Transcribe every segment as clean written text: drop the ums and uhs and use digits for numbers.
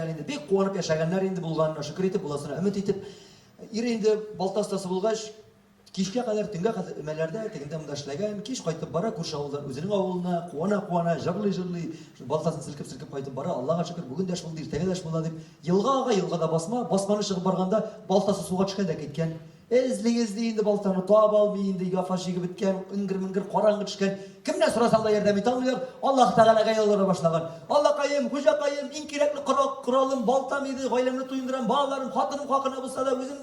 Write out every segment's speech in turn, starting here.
яшәгән инде, бик куанып яшәгәннәр инде булганына шөкер итеп, буласына өмет итеп. Ире инде балта остасы булгач, кичкә кадәр, төнгә кадәр өмәләрдә, тегендә-монда эшләгән, кич кайтып бара күрше авылдан үзенең авылына, куана-куана, җырлый-җырлый, шул балтасын селкеп-селкеп кайтып бара, Аллага шөкер, бүген дә эш булды, иртәгә дә эш була дип. Елга ага, елгада басма, басманы чыгып барганда, балтасы суга төшкән дә киткән. Эзли-эзли инде балтаны таба алмый, инде яфа чигеп беткән, эңгер-меңгер караңгы төшкән. Кемнән сорасаң да ярдәм итә алмыйлар. Аллаһ Тәгаләгә ялвара башлаган. Аллакаем, хуҗакаем, иң кирәкле коралым балтам иде, гаиләмне туендырам, балаларым, хатыным хакына булса да, үзем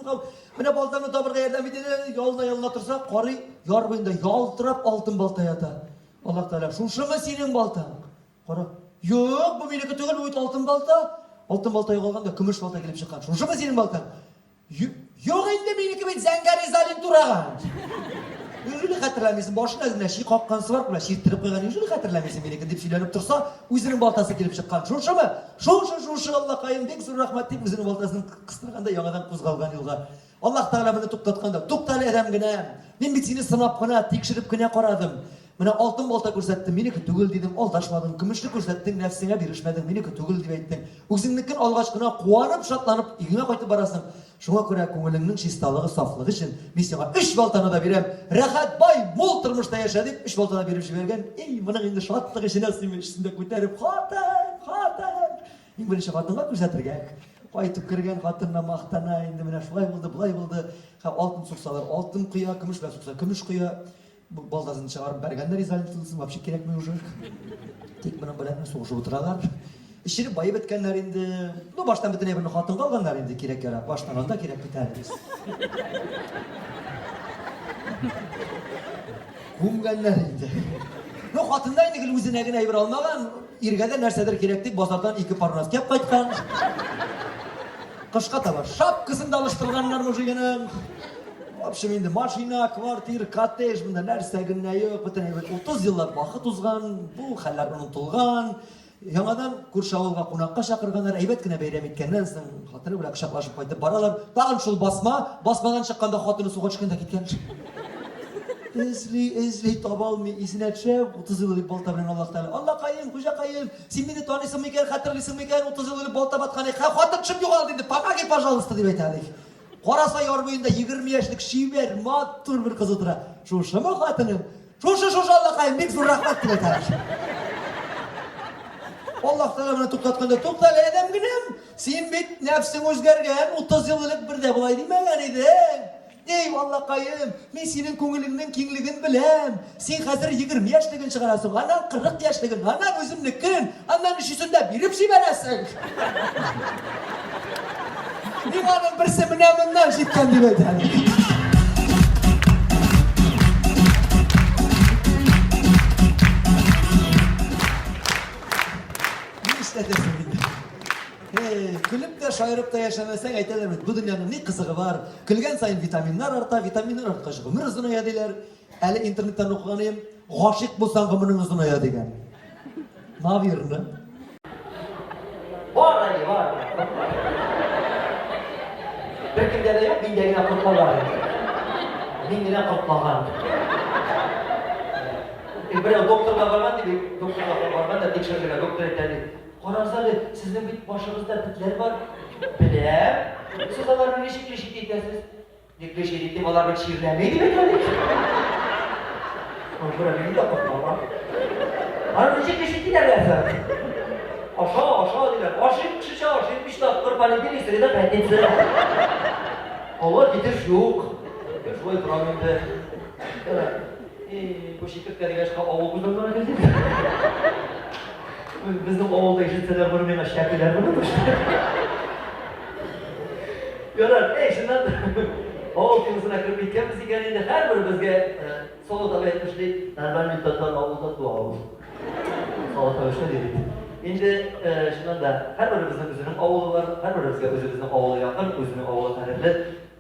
менә балтамны табырга ярдәм ит. Ялына-ялына торса, карый, яр буенда ялтырап алтын балта ята. Аллаһ Тәгалә, шушымы синең балтаң? Кара. Юк, бу минеке түгел, бу бит алтын балта. Алтын балта югалган да, көмеш балта килеп чыккан. Шушымы синең балтаң? Юк инде, минеке бит зәңгәр изолин тураган. Неужели хәтерләмисең? Башына үзенә ши каккан сварк белән чирттереп куйган. Неужели хәтерләмисең минеке дип сөйләнеп торса, үзенең балтасы килеп чыккан. Шушымы? Шушы, шушы, Аллакаем, бик зур рәхмәт дип үзенең балтасын кыстырган да яңадан кузгалган юлга. Аллаһ Тәгалә моны туктаткан да, туктале, адәм генә, мин бит сине сынап кына, тикшереп кенә карадым. Менә алтын балта күрсәттем, минеке түгел дидең, алдашмадың, көмешле күрсәттең, нәфсеңә бирешмәдең, минеке түгел дип әйттең. Үзеңнекен алгач кына куанып, шатланып өеңә кайтып барасың. Шуңа күрә күңелеңнең чисталыгы, сафлыгы өчен мин сиңа өч балтаны да бирәм. Рәхәт, бай, мул тормышта яшә дип, өч балта да биреп җибәргән. Эй, моның инде шатлык эченә сыймый, өчесен дә күтәреп, хатын, хатын. Иң беренче хатынга күрсәтергә. Кайтып кергән хатынына мактана, инде менә шулай булды, болай булды. Алтын суксалар, алтын коя, көмеш белән сукса, көмеш коя. Балтасын чыгарып бәргәннәр изолентасын, вообще кирәкми уже. Тик моның белән сугышып утыралар. Эчереп баеп беткәннәр инде. Ну, баштан бөтен әйберне хатынга алганнар инде, кирәк ярак. Баштан анда кирәк бит әле. Күмгәннәр инде. Ну, хатын да инде гел үзенә генә әйбер алмаган, иргә дә нәрсәдер кирәк дип базардан ике пар носки алып кайткан. Кышка таба шапкасын да алыштырганнар мужигының. В общем, инде машина, квартир, коттедж, монда нәрсә генә юк, бөтен әйбер. 30 еллап вакыт узган, бу хәлләр онытылган. Яңадан күрше авылга кунакка чакырганнар, әйбәт кенә бәйрәм иткәннән соң, хатыны белән кочаклашып кайтып баралар. Тагын шул басма, басмадан чыкканда хатыны суга төшкән дә киткән. Эзли, эзли, таба алмый, исенә төшә, 30 ел элек балта белән Аллаһ Тәгалә. Аллакаем, хуҗакаем, син мине таныйсың микән, хәтерлисең микән, 30 ел элек балта баткан, хатын төшеп югалды инде, помоги, пожалуйста, дип әйтә. Караса яр буенда 20 яшьлек чибәр, матур бер кыз утыра. Шушымы хатының? Шушы, шушы Аллакаем, бик зур рәхмәт дип әйтә. Аллаһ Тәгалә моны туктатканда, туктале, адәм генәм, син бит нәфсең үзгәргән, 30 ел элек бер дә болай димәгән идең. Эй, Аллакаем, мин синең күңелеңнең киңлеген беләм. Син хәзер 20 яшьлеген чыгарасың, аннан 40 яшьлеген, аннан үземнекен, аннан өчесен дә биреп җибәрәсең. Миңа аның берсе менә моннан җиткән дип әйтә. Ни эшләтәсең инде? Эй, көлеп тә, шаярып та яшәмәсәң, әйтәләр бит, бу дөньяның ни кызыгы бар? Көлгән саен витаминнар арта, витаминнар арткач гомер озыная диләр. Әле интернеттан укыган идем, гашыйк булсаң гомерең озыная дигән. Наверно. Бар әле, бар. Беркемдә дә юк, миндә генә кортлар. Мин генә кортлаган. Берәү докторга барган дип, докторга барган да тикшерергә, доктор әйтә ди. Карагыз әле, сезнең бит башыгызда бетләр бар. Беләм. Сез аларны ничек лечить итәсез? Ник лечить итим, алар бит чирләми дип әйтә бит. Күрә мин дә куркам. Аны ничек лечить итәләр соң? Аша, аша диләр. Ашыйм, кешечә ашыйм, өч тапкыр понедельник, среда, пятница. Һава китеш юк. Шулай торам инде. И, бу чикерткә дигәч, авыл күз алдына килде. Безнең авылда ишетсәләр, моны миңа чәпиләр моны. Ярар, эй, чыннан да авыл темасына кереп киткәнбез икән инде, һәрберебезгә Солод абый әйтмешли, нормальный татар авылда туа ул. Солод абый шулай ди бит. Инде чыннан да һәрберебезнең үзенең авылы бар, һәрберебезгә үзебезнең авылы якын, үзенең авылы кадерле.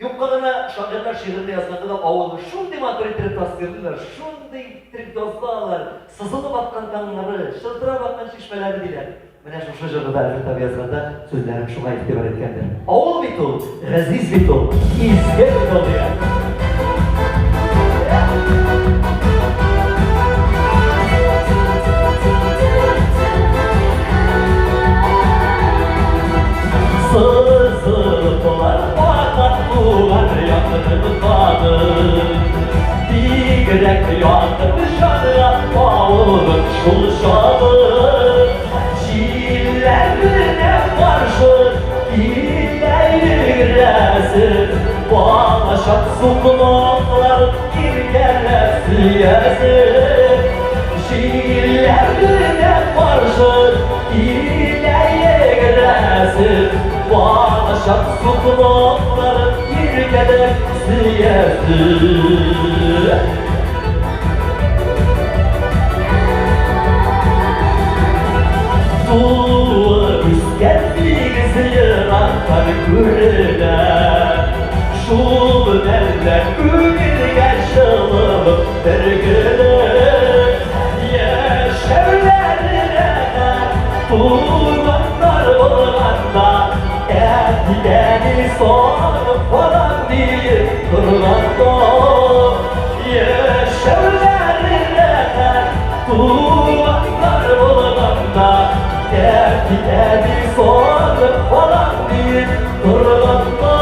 Юкка гына шагыйрьләр шигырьне язганда да авылны шундый матур иттереп тасвирлыйлар, шундый иттереп язалар, сызылып аткан таңнары, чылтырап аккан чишмәләре диләр. Менә шушы җырны да Әлфред абый язганда сүзләрен шуңа игътибар иткәндер. Авыл бит ул, газиз бит ул, изге бит ул дигән. Сызылыплар ата туган якның таны. Бигрәк якын җанга авылым шул чагы. Җилләренә каршы килә йөгерәсең, Балачак сукмаклар иркәләп сөясең. Җилләренә каршы килә йөгерәсең, Балачак сукмаклар иркәләп сөясең. Туып үскән тигез ерактан күренә. Шул мәлдә күңелгә җылылык бөркелә. Яшәүләре рәхәт, туганнар булганда, әти-әни сагынып калам диеп торганда. Яшәүләре рәхәт, туганнар булганда, әти-әни сагынып калам диеп торганда.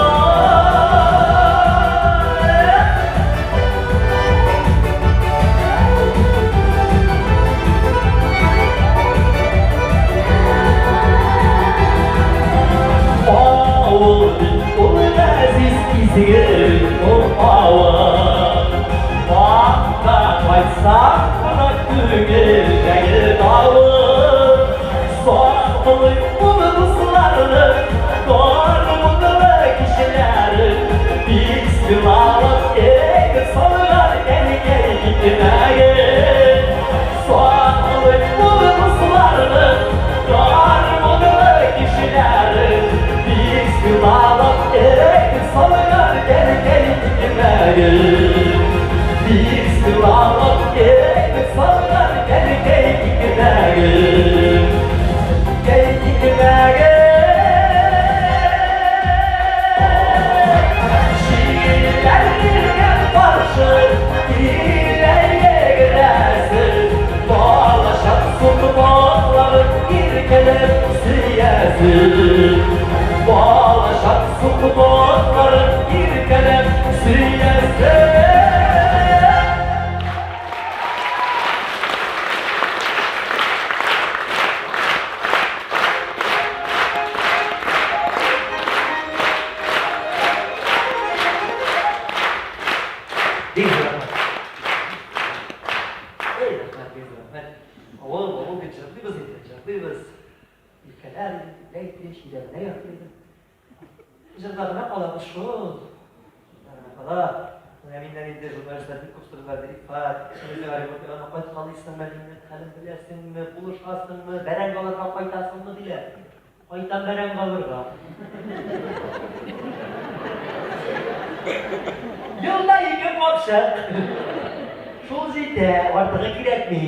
Авыл бит ул газиз изге ул авыл. Анда кайтсак кына күңелдәге давыл. Саклый ул дусларны, гармунлы кешеләрен. Бисмиллалап әйтеп салган әнкәй икмәген. Саклый ул дусларны, гармунлы кешеләрен. Бисмиллалап әйтеп салган әнкәй икмәген. Бисмиллалап әйтеп салган әнкәй икмәген. Әнкәй икмәген. Җилләргә каршы килә йөгерәсең, Балачак сукмакларын иркәләп сөясең. Балачак сукмакларын иркәләп сөясең. Бик зур рәхмәт. Эй, рәхмәт, бик зур рәхмәт. Авыл, авыл дип җырлыйбыз инде, җырлыйбыз. Иркәләр, ләйтте, чиләбенә ятлыйбыз. Җырда гына калабыз шул. Җырда гына кала. Менә миннән инде журналистлар бик күп сорыйлар, Рифат, син үзең Оренбургка кайткалыйсыңмы, миннән хәлен беләсеңме, булышасыңмы, бәрәңге алырга кайтасыңмы, диләр. Кайтам бәрәңге алырга. Елда ике капчык. Шул җитә, артыгы кирәкми.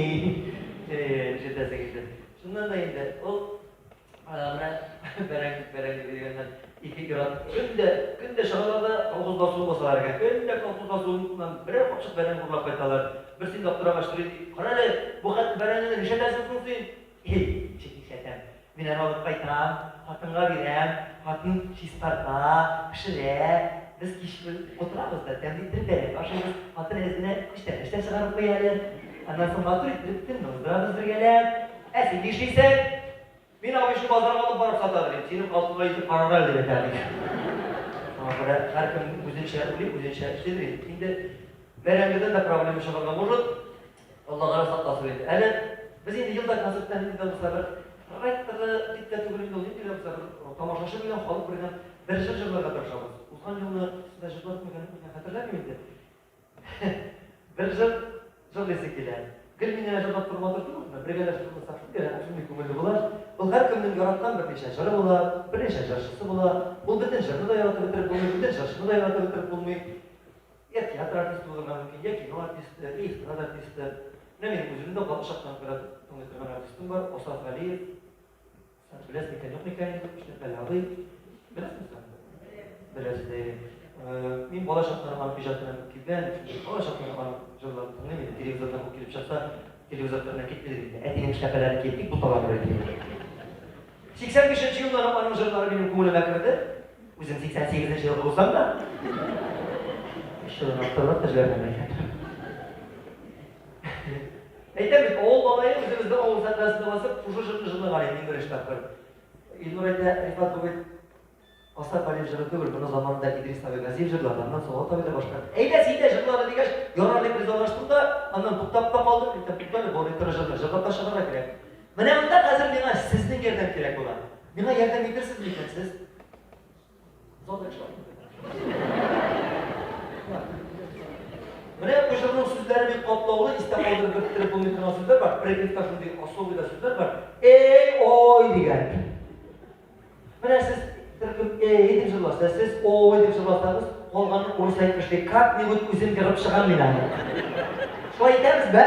Ишетәсең инде. Шуннан да инде ул менә бәрәңге бәрәңге дигәннән ике ир-ат көн дә көн дә чыгалар да колхоз басуын басалар икән. Көн дә колхоз басуыннан берәр капчык бәрәңге урлап кайталар. Берсе инде аптырагач сорый, кара әле, бу хәтле бәрәңгене нишләтәсең соң син? Эй, ничек нишләтәм? Мин аны алып кайтам, хатынга бирәм, хатын чистарта, пешерә. Без кич утырабыз да, тәмле иттереп бәрәңге ашыйбыз. Хатын әз генә күчтәнәч тә чыгарып куя әле. Аннан соң матур иттереп төнне уздырабыз бергәләп. Ә син нишлисең? Мин абый шул базарга алып барып сатам, дим. Синең хатынга илтеп карарга әле, дип әйтә әби. Шуңа күрә һәркем үзенчә уйлый, үзенчә эшлидер инде. Инде бәрәңгедән дә проблема чыгарга может. Алла гына сакласын инде. Әле без инде елда концертта нинди дә булса бер ректоры дип тә түгел инде ул, нинди дә булса бер тамашачы белән, халык белән бер җыр җырларга тырышабыз. Узган елны сездә җырладык микән, юк хәтерләмим инде. Бер җыр җырлыйсы килә. Гел мин генә җырлап тору матур түгелме? Бергәләшеп җырласак, шундый шундый күңелле була. Ул һәркемнең яраткан берничә җыры була, берничә җырчысы була. Ул бөтен җырны да яратып бетереп булмый, бөтен җырчыны да яратып бетереп булмый. Я театр артисты булырга мөмкин, я кино артисты, я эстрада артисты. Менә минем үземнең дә балачактан күрә тыңлый торган артистым бар, Асаф Галиев. Сән беләсең микән, юк микән инде, Эшләпәле абый. Беләсеңме сән? Беләсез, әйе. Мин бала чактан аның иҗатына мөкиббән, чөнки бала чактан аның җырларын тыңлыйм инде, телевизордан ул килеп чыкса, телевизор кырына китмидер инде. Әтинең эшләпәләрен киеп бик буталандыр инде. 85 нче елдан ук аның җырлары минем күңелемә керде. Үзем 88 нче елгы булсам да. Өч елдан арттырып та җибәргән икән. Әйтәм бит, авыл малае үзебезнең авыл сәхнәсендә басып, шушы җырны җырлаган иде иң беренче тапкыр. Илнур әйтә, Рифат, бу бит Асаф Алиев җыры түгел, моны заманында Идрис абый Газиев җырлады, аннан Салават абый да башкарды. Әйдә, син дә җырла әле дигәч, ярар дип ризалаштым да, аннан туктап та калдым, әйтәм, тукта әле, бу ретро җырны җырлап та чыгарга кирәк. Менә монда хәзер миңа сезнең ярдәм кирәк була. Миңа ярдәм итерсез микән сез? Залда кеше Менә бу җырның сүзләре бик катлаулы, истә калдырып бетереп булмый торган сүзләр бар. Припевта шундый особый да сүзләр бар. Эй, ой дигән. Менә сез төркем эй дип җырласа, сез ой дип җырласагыз, калганын урыс әйтмешли, как-нибудь үзем ерып чыгам мин аны. Шулай итәбезме?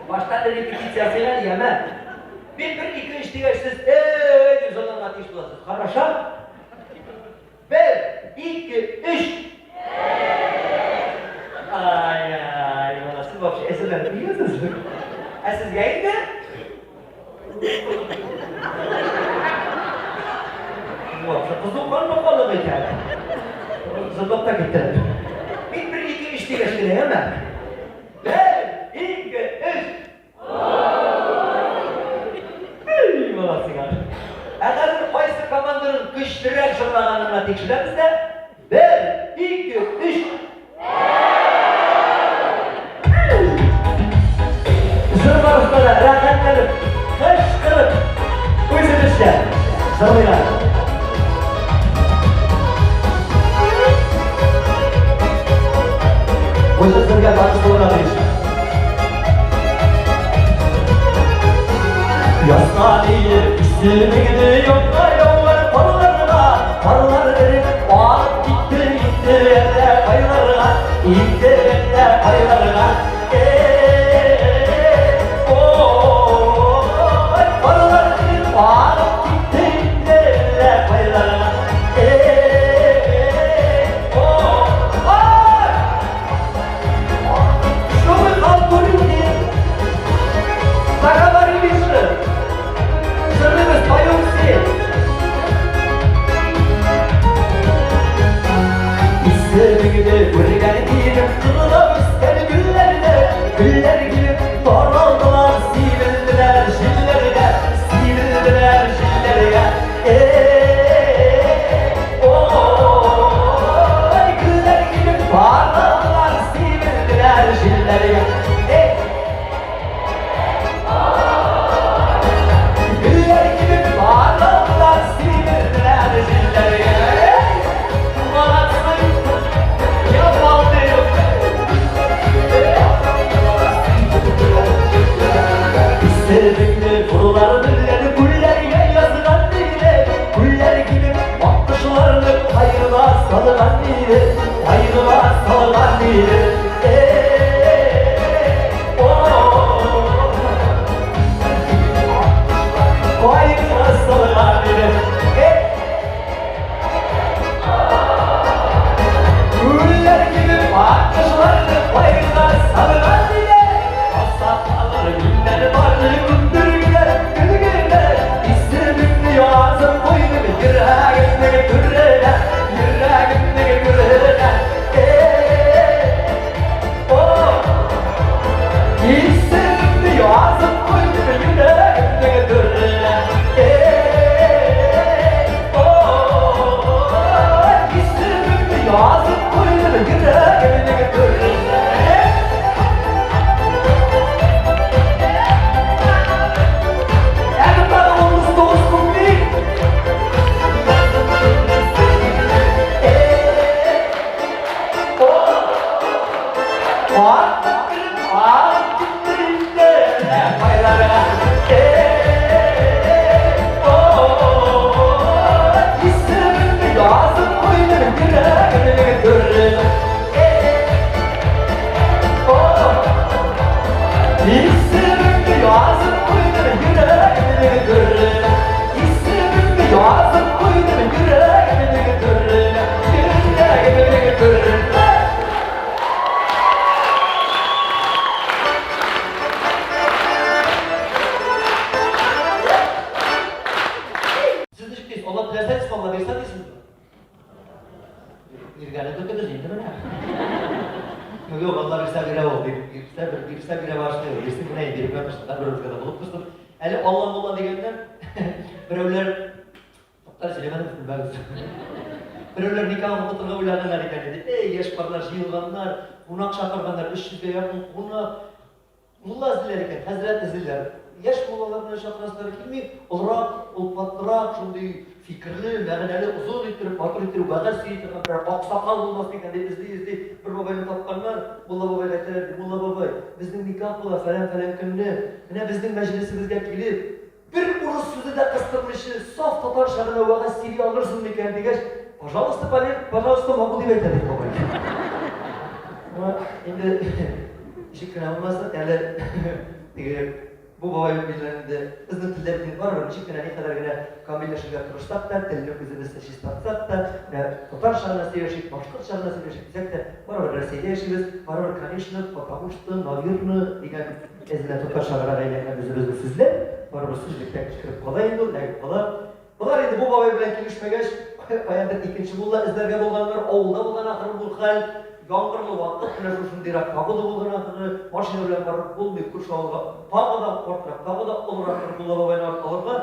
Башта бер репетиция ясыйк әле, яме? Мин бер, ике, өч дигәч, сез эй дип җырларга тиеш буласыз. Хорошо? Бер, ике, өч. Ай-ай, молодцы, вообще әзерләнеп килгәнсез. Ә сезгә инде? Вообще, кызу канлы халык икән. Зырлап та китте. Мин бер, ике, өч дигәч кенә, яме? Бер, ике, өч. Эй, молодцы, Ә хәзер кайсы команданың көчлерәк җырлаганын гына тикшерәбез дә. Бер, ике, өч. Җыр барышында да рәхәтләнеп, кычкырып, үзебезчә җырлыйлар. Бу җыр сезгә таныш булырга тиеш. Язга диеп исемеңне юкка яуган карларга, карлар эреп агып китте инде әллә кайларга, инде әллә кайларга. Ой, карлар эреп агып китте инде әллә кайларга. Ой! Что вы халтурите? Заговорили же. Җырлыйбыз, поем все. Нәрсә дисез, Алла бирсә дисезме? Биргәне көтегез инде менә. Юк, юк, Алла бирсә бирә ул. Бирсә, бирсә бирә башлый. Бирсен генә инде, биреп ятмасын. Һәрберебезгә дә булып торсын. Әле Алла мулла дигәннән, берәүләр Туктале, сөйләмәдем, күрмәгез. Берәүләр никах укытырга уйлаганнар икән инде. Эй, яшь парлар җыелганнар, кунак чакырганнар, 300 гә якын кунак. Мулла эзлиләр икән, хәзрәт эзлиләр. Яшь муллаларны чакырасылары килми, олырак, олпатлырак, шундый фикерле, мәгънәле, озын иттереп, матур иттереп вәгазь сөйли торган берәр аксакал булмас микән дип эзли-эзли бер бабайны тапканнар. Мулла бабайга әйтәләр, ди, мулла бабай, безнең никах була фәлән-фәлән көнне. Менә безнең мәҗлесебезгә килеп, Бер урыс сүзе дә кыстырмыйчы, саф татарча гына вәгазь сөйли алырсың микән дигәч, пожалуйста, пожалуйста, могу дип әйтә, ди бабай. Моңа инде ничек кенә булмасын, әле теге бу бабай белән инде безнең телдә бит барыбер ничек кенә никадәр генә камилләшергә тырышсак та, телне үзебезчә чистартсак та, менә татарча гына сөйләшик, башкортча гына сөйләшик дисәк тә, барыбер Рәсәйдә яшибез, барыбер, конечно, потому что, наверно дигән Эзенә татарча гына әйләнгән үзебезнең сүзләр, барыбер сүзлектә кереп кала инде ул, эләгеп кала. Болар инде бу бабай белән килешмәгәч, каяндыр икенче мулла эзләргә булганнар, авылда булган ахры бу хәл. Яңгырлы вакыт, менә шушындыйрак погода булган ахры, машина белән барып булмый, күрше авылга тагы да картрак, тагы да олырак бер мулла бабайны алырга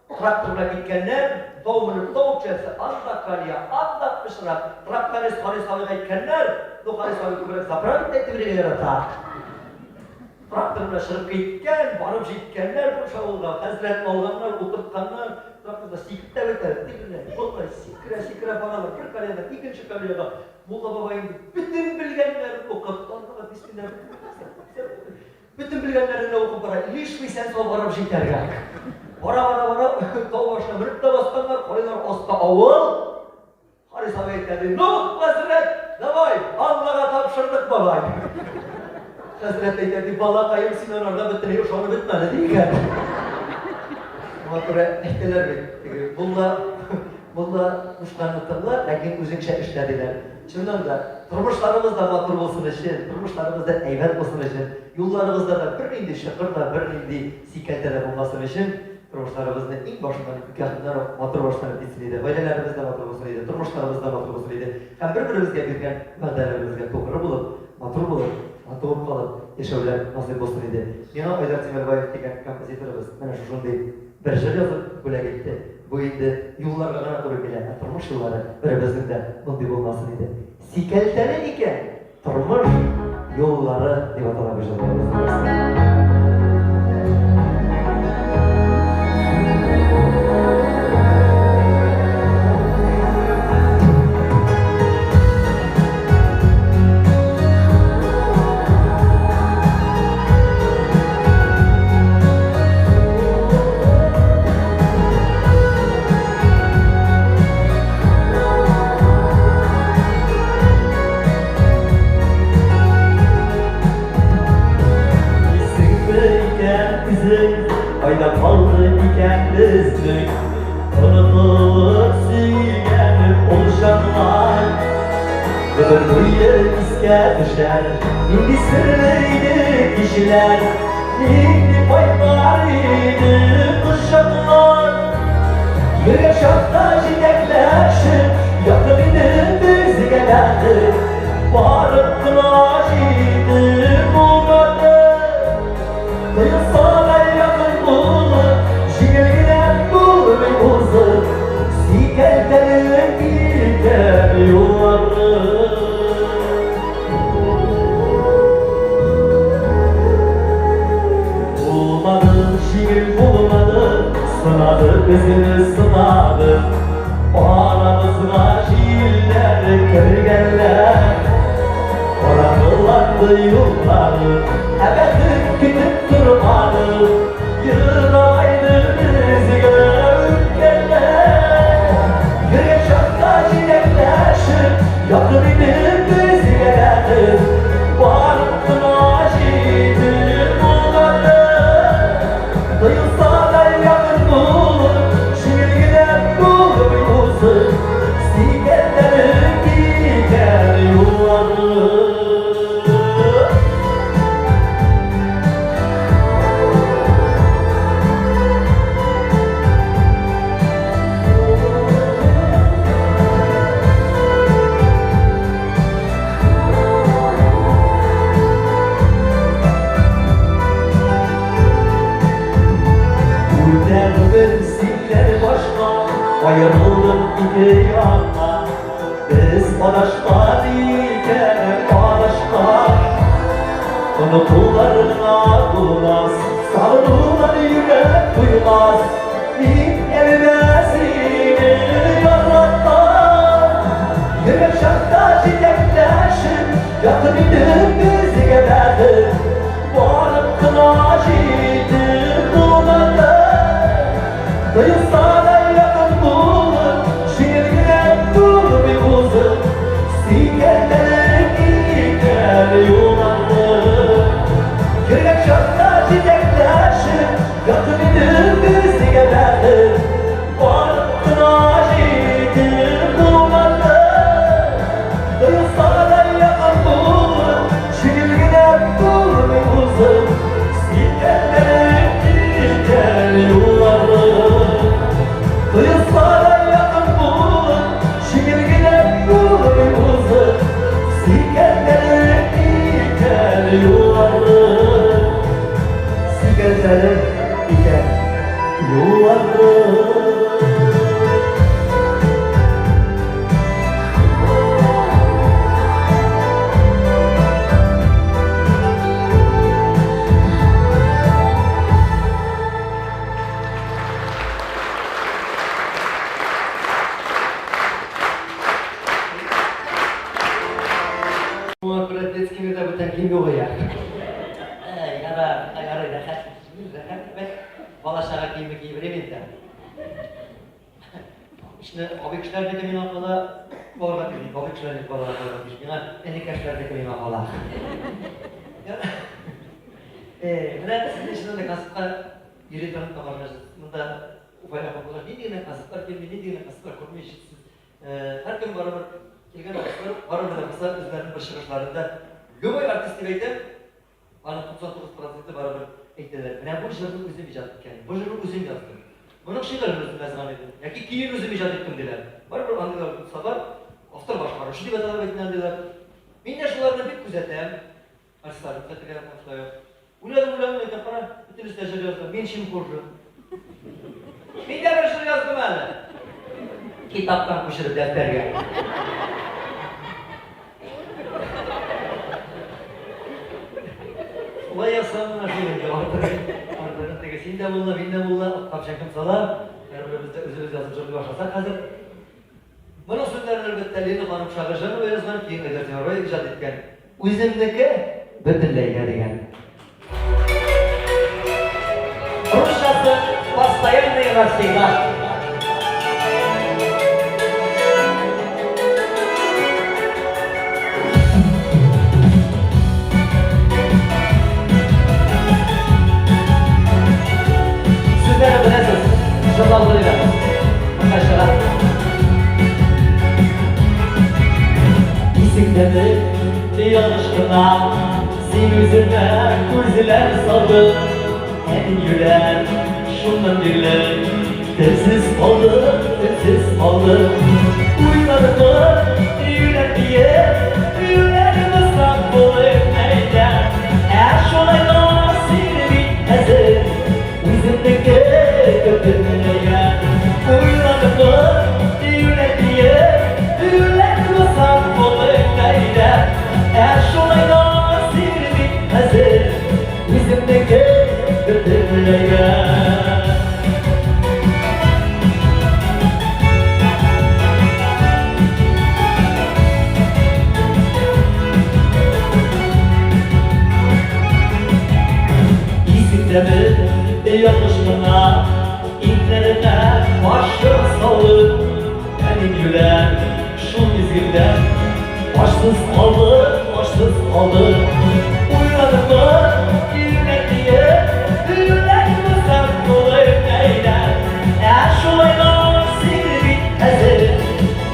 трактор белән киткәннәр, тау менеп тау төшәсе, анда калья, анда пычрак. Тракторист Харис абыйга әйткәннәр, ну Харис абый күбрәк заправить итеп ярата. Трактор белән чыгып киткән, барып җиткәннәр бу авылга, хәзрәт алганнар, утыртканнар, тракторда сикеп тә бетә, тегеләй, болай, сикерә-сикерә баралар, бер колеядан икенче колеяга. Мулла бабай инде бөтен белгәннәрен укып, тантана бисмилла, бөтен белгәннәрен дә укып бара, лишь бы исән-сау барып җитәргә. Бара-бара-бара, тау башына менеп тә басканнар, карыйлар, аста авыл. Харис абый әйтә, ди, ну, хәзрәт, давай, Аллага тапшырдык, бабай. Хәзрәт әйтә, ди, балакаем, син анарда бөтенләй ышанып бетмәде, ди икән. Шуңа күрә әйтәләр бит, теге мулла, мулла кушканны тыңла, ләкин үзеңчә эшлә, диләр. Чыннан да, тормышларыбыз да матур булсын өчен, тормышларыбыз да әйбәт булсын өчен, юлларыбызда да бернинди чокыр да, бернинди сикәлтә дә булмасын өчен, Тормышларыбызны иң башыннан никахыннан ук матур башланып китсен иде, гаиләләребез дә матур булсын иде, тормышларыбыз да матур булсын иде һәм бер-беребезгә биргән вәгъдәләребезгә тугры булып, матур булып, матур калып яшәүләр насыйп булсын иде. Миңа Айдар Тимербаев дигән композиторыбыз менә шушындый бер җыр язып бүләк итте. Бу инде юлларга гына туры килә, ә тормыш юллары беребезнең дә мондый булмасын иде. Сикәлтәле икән! Тормыш юллары дип атала бу җырларыбызның берсе. Исеңме икән үзең, кайда калды икән безнең Онытылып сөйгәнем ул чаклар. Гомер буе искә төшәр, нинди серле иде кичләр, нинди кайнар иде кочаклар. Йөргән чакта җитәкләшеп, якын иде безгә бәхет, барып кына җитеп булмады. Тоелса да якын булып, җиңел генә булмый узып, сикәлтәле китәр юлларны. Булмады, җиңел булмады, сынады безне сынады. Арабызга җилләр кергәннәр, караңгыланды юллары, ә бәхет көтеп тормады. Ерагайды безгә үткәннәр. Йөргән чакта җитәкләшеп, якын иде безгә бәхет. Барып кына җитеп булмады. Тоелса да якын булып, җиңел генә булмый узып, сикәлтәлеп китәр юллары. Аерылдык ике якка. Без адашкан икән, адашкан. Онытулар гына булмас, сагынулар йөрәк туймас. Мин әле дә сине яратам. Йөрәк чакта җитәкләшеп, якын идек безгә бәхет. Барып кына җитеп булмады. Тоелса да якын булып, җиңел генә булмый узып. Сикәлтәлек икән юлларны. Йөрәк чакта җитәкләшеп, якын идек безгә бәхет. Барып кына җитеп булмады. Тоелса да якын булып, җиңел генә булмый узып. Сикәлтәлек икән юлларны. Тоелса да якын булып, җиңел генә булмый узып. Сикәлтәлек икән юлларны. Сикәлтәлек икән юлларны. Шуңа күрә детский мирда бүтән кием юк я. Әй, ярар, ярый, рәхәт, рәхәт, бәк бала-чага киеме киеп йөрим инде. Эшне абый кешеләрнеке миңа кала, балага тиеш, абый кешеләрнеке балага калырга тиеш. Миңа энекәшләрнеке миңа кала. Э, менә сезнең чыннан да концертка йөри торган тамашачы. Монда Уфа якын булгач, нинди генә концертлар килми, нинди генә концертлар күрми сез. Һәркем барыбер килгән артистлар барыбер дә булса үзләренең бер чыгышларында любой артист дип әйтәм, аның 99 проценты барыбер әйтәләр. Менә бу җырны үзем иҗат иткән, бу җырны үзем яздым. Моның шигырен үзем язган идем, яки көен үзем иҗат иттем диләр. Барыбер андыйлар булса бар, автор башкаручы дип атала бит инде андыйлар. Мин дә шуларны бик күзәтәм. Артистларны күзәтергә яратам шулай ук. Уйладым, уйладым, әйтәм, кара, бөтенесе дә җыр язды, мин чем хуже? Мин дә бер җыр яздым әле. Китаптан күчереп дәфтәргә. Шулай язсам менә шул инде, артыгын, артыгын теге син дә мулла, мин дә мулла, атка печән сала. Һәрберебез дә үзебез язып җырлый башласак хәзер. Моның сүзләрен, әлбәттә, Лена ханым Шагыйрьҗанова язган, көен Айдар Тимербаев иҗат иткән. Үземнеке бөтенләйгә дигән. Русчасы постоянный навсегда. Сүзләрен беләсез, җырлап беләсез. Монда чыга. Исеңдәме, ялгыш кына син үземә күзләр салдың. Ә мин юләр, шуннан бирле телсез калдым, телсез калдым. Уйладымы, юләр диеп, юләр булсам булып әйтә. Ә шулай да син бит әзер, үземнеке бөтенләйгә. Уйладымы, юләр диеп, юләр булсам булып әйтә. Ә шулай да син бит әзер, үземнеке бөтенләйгә. Исеңдәме, ялгыш кына иңнәренә башым салып, ә мин юләр шул мизгелдә башсыз калдым, башсыз калдым. Уйладымы, юләр диеп, юләр булсам булып әйдә. Ә шулай да син бит әзер,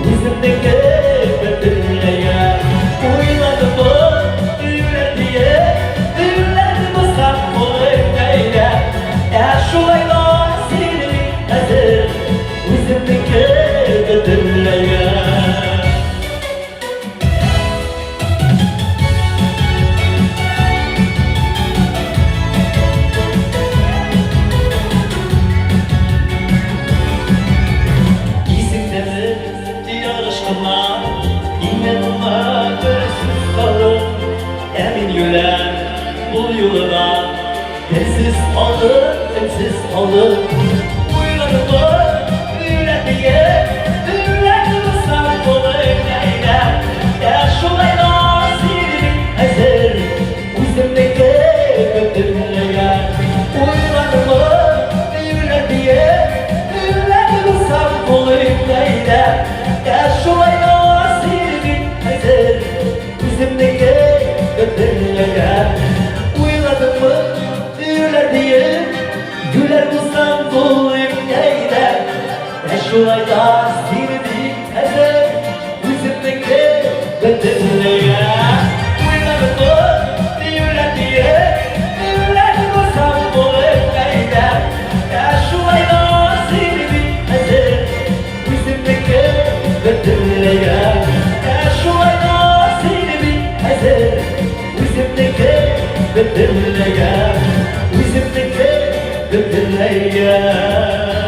үземнеке бөтенләйгә. Уйладымы, юләр диеп, юләр булсам булып әйдә. Ә шулай да син бит әзер, үземнеке бөтенләйгә. Телсез халык. Уйладымы, өйләнмие, өйләнде булсам булыр әйдә. Ә шулай да син әзер, үземнеке бөтенләйгә. Уйладымы, өйләнмие, өйләнде булсам булыр әйдә. Ә шулай да син әзер, үземнеке бөтенләйгә. Уйладымы, өйләр диеп, юләр булсам булыйм әйдә. Ә шулай да сине бик әзер, үземнеке бөтенләйгә. Уйладымы, юләр диеп, юләр булсам булыйм әйдә. Ә шулай да сине бик әзер, үземнеке бөтенләйгә. Ә шулай да сине бик әзер, үземнеке бөтенләйгә. Үземнеке бөтенләйгә.